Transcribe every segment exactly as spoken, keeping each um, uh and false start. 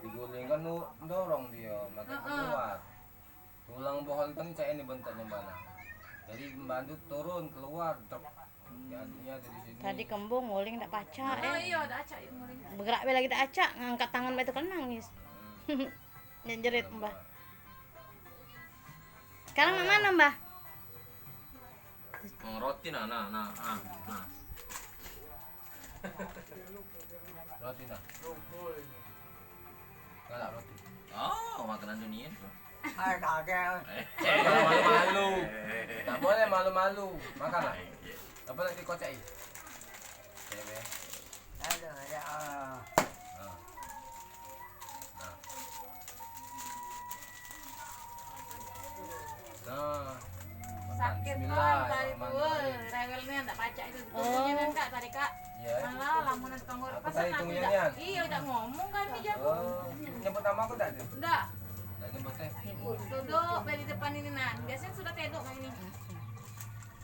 Diguling kan nu-, dorong dia makin keluar. Tulang bohol kan cak ini bentuknya, Mbak, nah. Jadi Mbak Andut turun keluar, truk. Jadinya dari sini. Tadi kembung nguling dak pacak, eh. Iya, dak acak, ya, nguling. Begerak be lagi dak acak, ngangkat tangan be tu kena nangis. Nyenjerit, Mbah. Sekarang mak mana, Mbah? Hmm, roti nah, nah, nah, nah, nah. Roti nah. Galak roti. Oh, makanan dunia tu. Ay, kagak. Eh, malu-malu. Tak boleh malu-malu. Makan lah. Apa nak dikocai? Cewek. Aduh, ya Allah. Nah. Nah. Nah. Sakit kan tadi tu, rewel ni dak pacak itu. Tunggunya kan, Kak, tadi, Kak. Iya. Malah lamun tukang goreng pasar tadi aku tunggunya dak, nian. Iya, dak ngomong kan dia. Oh, nyebut nama aku dak ada? Dak. Dak nyebut, eh. Duduk di depan ini, nah. Biasanya sudah tedok kayak ini.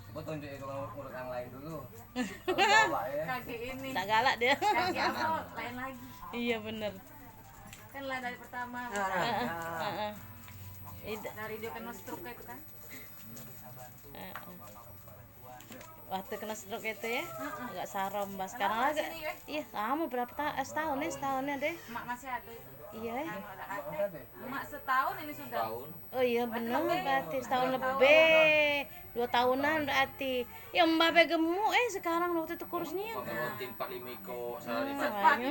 Coba tunjuk itu urut yang lain dulu. Kalau bawa, ya. Kaki ini. Dak galak dia. Kaki apa? Lain lagi. Iya, bener. Kan lah dari pertama. Heeh, heeh. Dari dia kena stroke itu kan. Heeh. Waktu kena stroke itu ya, agak sarom, Mbak. Sekarang lagi, iya, lama, berapa tahun? Eh, setahun nih, setahun ya deh. Emak masih ada itu. Iya, eh. Emak setahun ini sudah. Oh iya, bener, berarti setahun lebih. Dua tahunan berarti. Ya, Mbah be gemuk, eh, sekarang, waktu itu kurus nian. Makan roti empat lima iko sehari. Hmm, makanya.